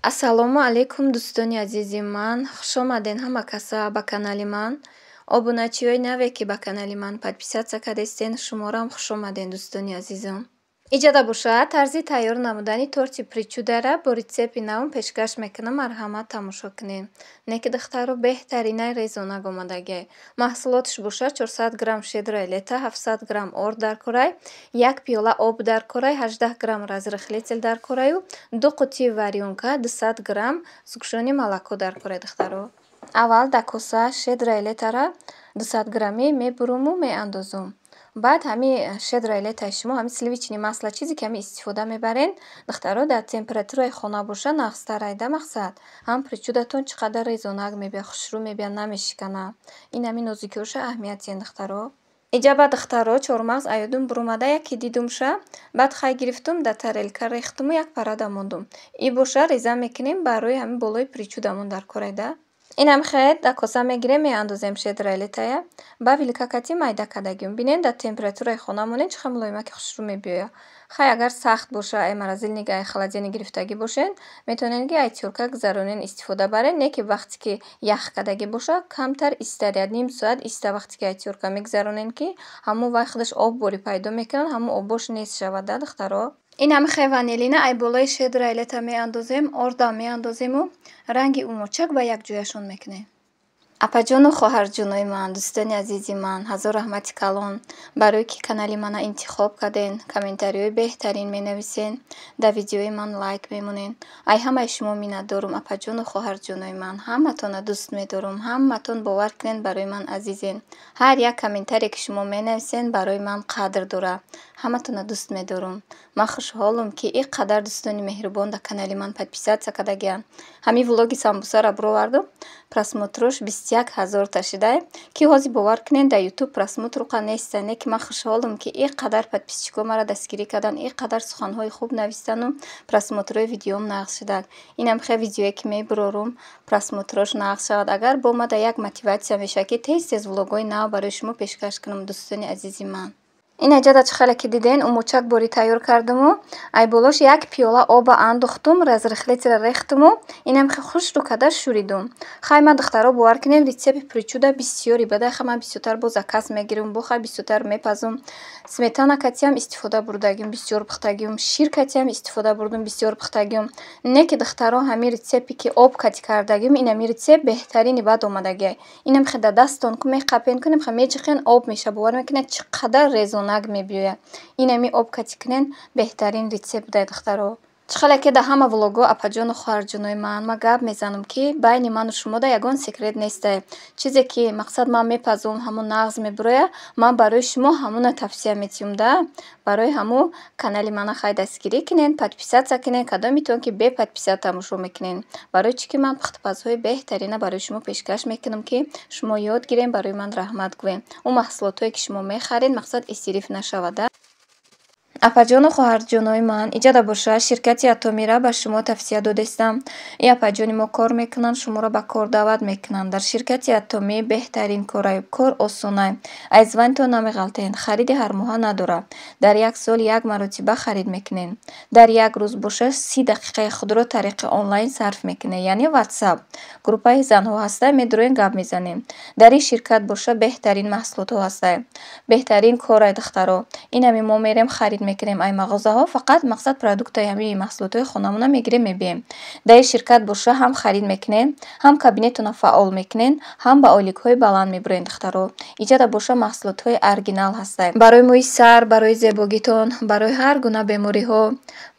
Ассалому алайкум, дӯстони азизи ман. Хушомаден ҳама каса ба канали ман. Обуначиҳои наве, ки ба канали ман подписаться кардестен, шуморам хушомаден, дӯстони азизам. Иҷода бошад, тарзи тайёр намудани торти причудара бо рецепти навм пешкаш мекунам. Марҳамат, тамошо кунед. Не ки, духтаро, беҳтаринай резонак омадагиай. Маҳсулоташ бошад: 400 грамм щедрое лето, 700 грамм орд дар корай, як пиёла об дар корай, 18 грамм разрыхлитель дар кораю, ду қутии варёнка, 200 грамм сгущённое молоко дар корай, духтаро. Аввал дар коса щедрое летора 200 граммӣ мебуруму меандозум. Баъд ҳами щедрое летаи шумо, ҳами сливочное масло, чизе ки ҳами истифода мебарен, духтаро, дар температураи хона боша, нағзтар да. Мақсад, ҳам причудатон чӣ қадар резонак мебиёд, хушрӯ мебиёд, намешиканад. Ин ҳами нозукиҳоша аҳамият диҳен, духтаро. Иҷа баъд, духтаро, чормағз аёдум буромада, яке дидумша, баъд хай гирифтум, дар тарелка рехтуму як парада мондум. И боша реза мекунем, барои ҳамин болои причудамон дар корайда. Инам хел дар коса мегирем, меандозем щедрое летая, ба вилка кати майда кардагием. Бинед, дар температураи хона монед, чӣ хел мулоимаки хушрӯ мебиёяд. Хай, агар сахт боша, ай морозильник, ай холодильник гирифтагӣ бошед, метавонед, ки ай тёрка гузаронен, истифода баред. Не ки вақте ки ях кардагӣ боша, камтар истад, як ним соат иста, вақте ки ай тёрка мегузаронен, ки ҳамон вай худаш об борӣ пайдо мекунад, ҳамон обош нест шавад да, духтаро. Ин ҳами хел ванилина ай болои щедрое лето меандозем, ордам меандозему, ранги умочак ба якҷояшон мекунем. Апаҷону хоҳарҷонои ман, дӯстони азизи ман, ҳазор раҳмати калон барое ки канали мана интихоб карден, комментариҳои беҳтарин менависен, дар видеои ман лайк мемонен. Ай ҳамаи шумо миннатдорум, апаҷону хоҳарҷонои ман. Ҳаматонро дӯст медорум, ҳаматон, бовар кунед, барои ман азизен. Ҳар як комментарие, ки шумо менависен, барои ман қадр дорад. Ҳаматонро дӯст медорум. Ман хушҳолам, ки ин қадар дӯстони меҳрубон дар канали ман подписаться кардагианд. Ҳамин влоги самбусаро бировардум, просмотрош 21 ҳазорта шидай, ки ҳозир, бовар кунед, дар Ютуб просмотр уқа неста. Не ки ман хушҳолам, ки ин қадар подписчикҳо маро дастгирӣ карданд, ин қадар суханҳои хуб навистану просмотрҳои видеом нағз шуданд. Инам хел видеое, ки мебурорум, просмотрош нағз шавад агар, бо мада як мотиватсия мешавад, ки тез тез влогҳои нав барои шумо пешкаш кунам, дӯстони азизи ман. Ин аҷада чӣ хеле ки диден, умочак борӣ тайёр кардуму, ай болош як пиёла оба андохтум, разрыхлитель рехтуму, инам хел хушрӯ карда шӯридум. Хай, ман, духтаро, бовар кунед, рецепти причуда бисёре бада. Хай, ман бисёртар бо заказ мегирам, бо хай бисёртар мепазум. Сметана катиам истифода бурдагим, бисёр пухтагиум, шир катиам истифода бурдум, бисёр пухтагиум. Не ки, духтаро, ҳамин рецепте, ки об кати кардагим, инами рецепт беҳтарини баъд омадагиай. Инам хел дар дасттон ку меқапен, кунем, хел меҷиқен, об мешавад. Бовар мекунед, чӣ қадар резонак мебиёяд. Инами об кати кунен, беҳтарин рецепт будай, духтаро. Чӣ хеле ки дар ҳама влогҳо, апаҷону хоҳарҷонои ман, ман гап мезанам, ки байни ману шумода ягон секрет нестай. Чизе ки, мақсад, ман мепазум, ҳамон нағз мебурояд, ман барои шумо ҳамона тавсия метиҳам да. Барои ҳамун канали мана хай дастгирӣ кунед, подписаться кунед, кадомитон ки бе подписаться тамошо мекунед. Барои чӣ ки ман пухтупазҳои беҳтарина барои шумо пешкаш мекунам, ки шумо ёд гирем, барои ман раҳмат гӯем. Он маҳсулотҳое, ки шумо мехаред, мақсад, исриф нашавад да. Апаҷону хоҳарҷонои ман, иҷода бошад, ширкати Атомира ба шумо тавсия додестам. И апаҷони мо кор мекунанд, шуморо ба кор даъват мекунанд. Дар ширкати Атомӣ беҳтарин корай, кор осонай. Аз званитон намеғалтен, хариди ҳармоҳа надорад. Дар як сол як маротиба харид мекунед. Дар як рӯз боша, 30 дақиқаи худро тариқи онлайн сарф мекунед, яъне Ватсап. Группаи занҳо ҳастай, медуроем, гап мезанем. Дар ин ширкат боша, беҳтарин маҳсулотҳо ҳастай. Беҳтарин корай, духтаро. Инами мо мерем, харид мекунем ай мағозаҳо, фақат, мақсад, продуктаи ҳамин маҳсулотҳои хонамона мегирем, мебием. Дар ин ширкат боша, ҳам харид мекунед, ҳам кабинетонро фаъол мекунед, ҳам ба ойликҳои баланд мебуроед, духтаро. Иҷода боша, маҳсулотҳои оригинал ҳастай. Барои мӯи сар, барои зебогитон, барои ҳар гуна бемориҳо.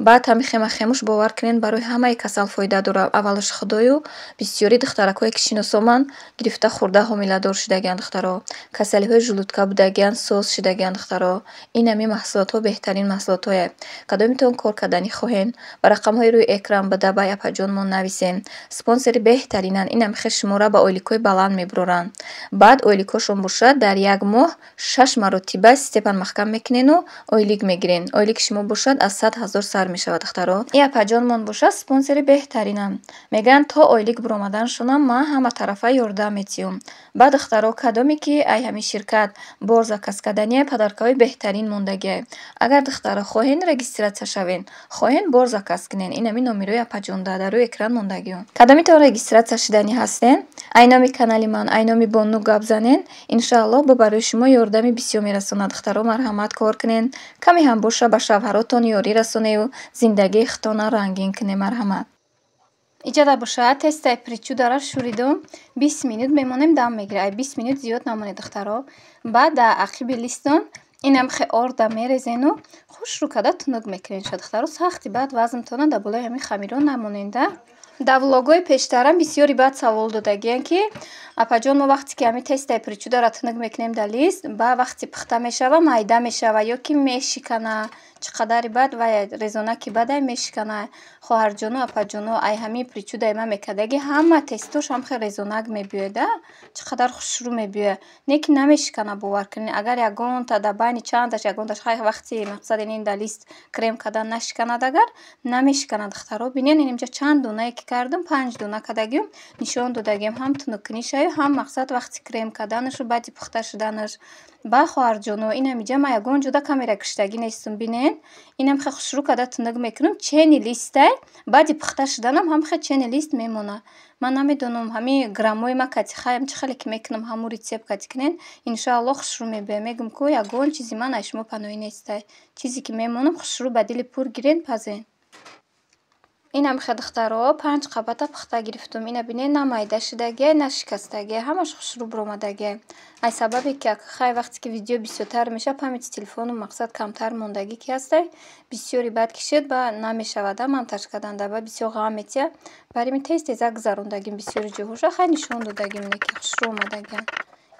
Баъд ҳами хемахемуш, бовар кунед, барои ҳамаи касал фоида дорад. Аввалаш худою, бисёри духтаракҳое, ки шиносоманд, гирифта хӯрда, ҳомиладор шудагианд, духтаро. Касалиҳои желудка будагианд, соз шудагианд, духтаро. Ин ҳамин маҳсулотҳо беҳтарин маҳсулотҳое. Кадомитон кор карданӣ хоҳед, ба рақамҳои рӯи экран буда ба апаҷонмон нависен. Спонсори беҳтаринанд. Инам хел шуморо ба ойликҳои баланд мебуроранд. Баъд ойликҳошон бошад, дар як моҳ шаш маротиба степан маҳкам мекунену ойлик мегирен. Ойлики шумо бошад, аз 100 000 сар мешавад, духтаро. И апаҷонмон бошад, спонсори беҳтаринанд. Мегӯянд, то ойлик буромаданшонам ман ҳама тарафа ёрдам метиҳам. Баъд, духтаро, кадоме ки ай ҳамин ширкат бор заказ кардание, подаркаҳои беҳтарин мондагиай. Агар Духтаро, хоҳен регистрация шавен, хоҳен бор заказ кунен. Инами номерои апаҷонда дар рӯи экран мондагиён. Кадомитон регистрация шиданӣ ҳастен, ай номи канали ман, ай номи Бону гап занен, иншааллоҳ бо барои шумо ёрдами бисёр мерасонад. Духтаро, марҳамат, кор кунен, каме ҳам боша ба шавҳаротон ёрӣ расонею зиндагии худтонро рангин кунед. Марҳамат. Иҷода бошад, тестаи причудара шӯридум, 20 минут мемонем, дам мегирад. Ай 20 минут зиёд намонед, духтаро. Баъд дар ақиби листон инам хе орда мерезену хушрӯ карда тунук мекунед. Духтаро, сахти баъд вазнтона дар болои ҳамин хамирҳо намоненда. Дар влогҳои пештарам бисёри баъд савол додагиянд, ки апаҷон, мо вақте ки ҳамин тестаи причудара тунук мекунем дар лист, ба вақти пухта мешава, майда мешава ё ки мешикана, чӣ қадари баъд вай резонаки бадай мешикана. Хоҳарҷону апаҷону, ай ҳамин причудаи ман мекардаги, ҳама тестош ҳам хел резонак мебиёяда, чӣ қадар хушрӯ мебиёяд, не ки намешикана, бовар кунед. Агар ягонта дар байни чандаш ягонташ, хай, вақти мақсад ин дар лист крем кардан нашиканад, агар намешиканад, духтаро, бинед, инҷа чанд донае ки кардам, панҷ дона кардагиюм, нишон додагиям ҳам тунуккунишаю, ҳам мақсад вақти крем карданашу баъди пухта шуданаш. Ба хоҳарҷоно, инам иҷа ман ягон ҷода камера киштагӣ нестум, бинед, инам хе хушрӯ карда тунук мекунам, чени листай, баъди пухта шуданам ҳам хе чени лист мемонад. Ман намедонам, ҳамин граммои ма кати хаям, чӣ хеле ки мекунам, ҳамун рецепт кати кунед, иншоаллоҳ, хушрӯ мебиёяд. Мегӯм ку, ягон чизи ман аз шумо паноҳӣ нестай. Чизе ки мемонам, хушрӯ ба дили пур гирен, пазен. Инам хе, духтаро, панҷ қабата пухта гирифтум. Ина бинед, на майда шудагиай, на шикастагиай, ҳамаш хушрӯ баромадагиай. Аз сабабе ки хай вақте ки видео бисёртар мешавад, памяти телефону мақсад камтар мондагӣ ки ҳастай, бисёри баъд кишед, ба намешавада монтаж карданда, ба бисёр ғам метиҳад. Барои ҳамин тез тезак гузарондагим бисёри ҷоҳоша, хай, нишон додагим, ки хушрӯ омадагианд.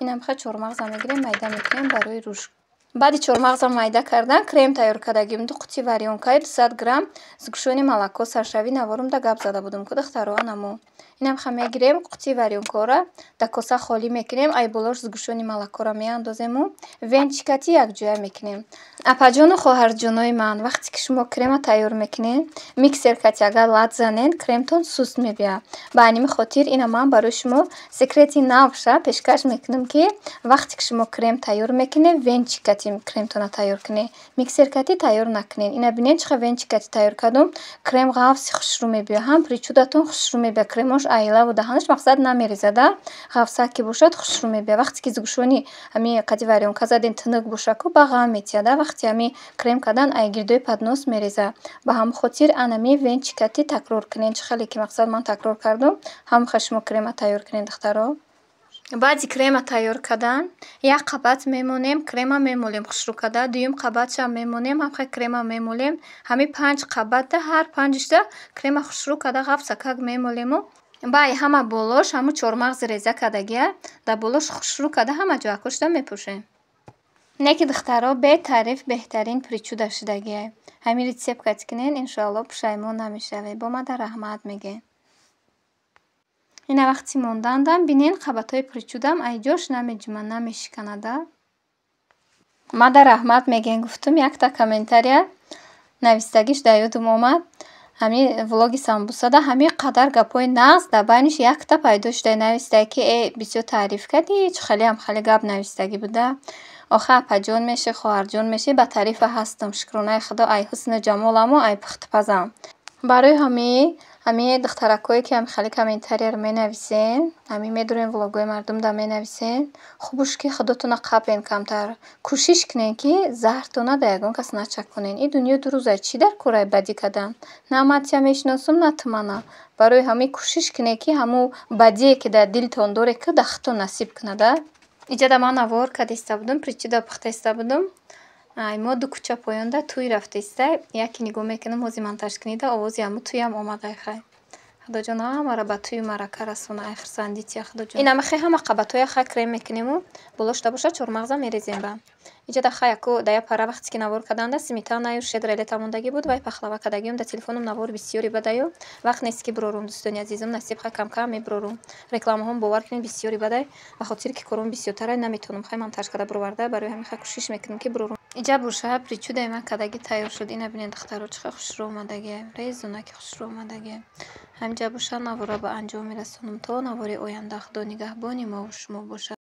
Инам хе чормағза мегирем, майда мекунем барои рӯш. Баъди чормағза майда кардан, крем тайёр кардагим: ду қути варёнкаи 200 грамм сгущённое молоко. Саршави наворумда гап зада будум ку, духтаро, анамо. Инам ха мегирем, қути варёнкаҳоро дар коса холӣ мекунем, ай болош сгущённое молокоро меандозему, венчикати якҷоя мекунем. Апаҷону хоҳарҷонои ман, вақте ки шумо крема тайёр мекунед, миксер кати агар лат занед, кремтон суст мебиёяд. Ба ҳамин хотир ина ман барои шумо секрети навша пешкаш мекунам, ки вақте ки шумо крем тайёр мекунед, венчикати кремтонро тайёр кунед, миксер кати тайёр накунед. Ина бинед, чӣ қадр венчикати тайёр кардум, крем ғафси хушрӯ мебиёяд, ҳам причудатон хушрӯ мебиёяд, кремош айлаву даҳанаш мақсад намерезада, ғафсак ки бошад, хушрӯ мебиёяд. Вақте ки сгущённый ҳамин қади варёнка задем, тунук боша ку, ба ғам метиҳад, вақти ҳамин крем кардан ай гирдои поднос мерезад. Ба ҳамин хотир анами венчикати такрор кунед, чӣ хеле ки мақсад ман такрор кардум, ҳамон хел шумо крема тайёр кунед, духтаро. Баъди крема тайёр кардан, як қабат мемонем, крема мемолем хушрӯ карда, дуюм қабатшам мемонем, ҳамхел крема мемолем. Ҳамин панҷ қабатда, ҳар панҷашда крема хушрӯ карда ғафсакак мемолему, баъд ҳама болош ҳамун чормағзи реза кардагия дар болош хушрӯ карда ҳама ҷоякошда мепӯшем. Не ки, духтаро, бетаъриф беҳтарин причуда шудагиай. Ҳамин рецепт кати кунед, иншоаллоҳ, пушаймон намешавед. Бо мада раҳмат мегӯед. Ина вақти мондандам, бинед, қабатҳои причудам ай ҷош намеҷумад, намешиканада. Мада раҳмат мегӯед гуфтум, якта комментария навистагиш дар ёдум омад. Ҳамин влоги самбусада ҳамин қадар гапҳои нағз дар байниш якта пайдо шуда навистае, ки э, бисёр таъриф кардӣ, чӣ хелеам хеле гап навистагӣ буда. Охе, апаҷон мешӣ, хоҳарҷон мешӣ, ба таърифа ҳастам, шукронаи худо, ай ҳусну ҷамоламу, ай пухтупазам. Барои ҳамин духтаракое ки ҳамин хеле комментарияро менависен, ҳамин медурем влогҳои мардумда менависен, хубуш ки худотона қапен камтар. Кӯшиш кунед, ки заҳртона дар ягон кас начаконед. Ин дунё ду рӯза, чӣ дар кораи бадӣ кардан? На ман тия мешиносам, на ту мана. Барои ҳамин кӯшиш кунед, ки ҳамун бадие, ки дар дилтон доред, ки дар худтон насиб кунад. Иҷода ман навор карда истода будум, причуда пухта истода будум. Ай мо ду кӯча поёнда тӯй рафта истай. Яке нигоҳ мекунам, ҳози монтаж кунида, овози ҳамун тӯям омадай. Хай, худоҷон, ҳамаро ба тӯю маърака расона, ай хурсандӣ тия, худоҷон. Инама хе ҳама қабатҳоя хай крем мекунему, болошда бошад, чормағза мерезем. Ба иҷода хай яку да як пара вақте ки навор карданда, сметанаю шедрелета мондагӣ буд, вай пахлава кардагиам. Дар телефонам навори бисёре бадаю, вақт нест ки бурорум, дӯстони азизам. Насиб, хай, камкам мебурорум. Рекламаҳом, бовар кунед, бисёре бадай, ба хотире ки кором бисёртарай, наметавонам хай монтаж карда буроварда. Барои ҳамин хай кӯшиш мекунам, ки бурорум. Иҷа боша, причудаи ман кардагӣ тайёр шуд. Ина бинед, духтаро, чӣ қадр хушрӯ омадагиай, резонаки хушрӯ омадагиай. Ҳаминҷа боша, навора ба анҷом мерасонам. То навори оянда, худо нигаҳбони мову шумо бошад.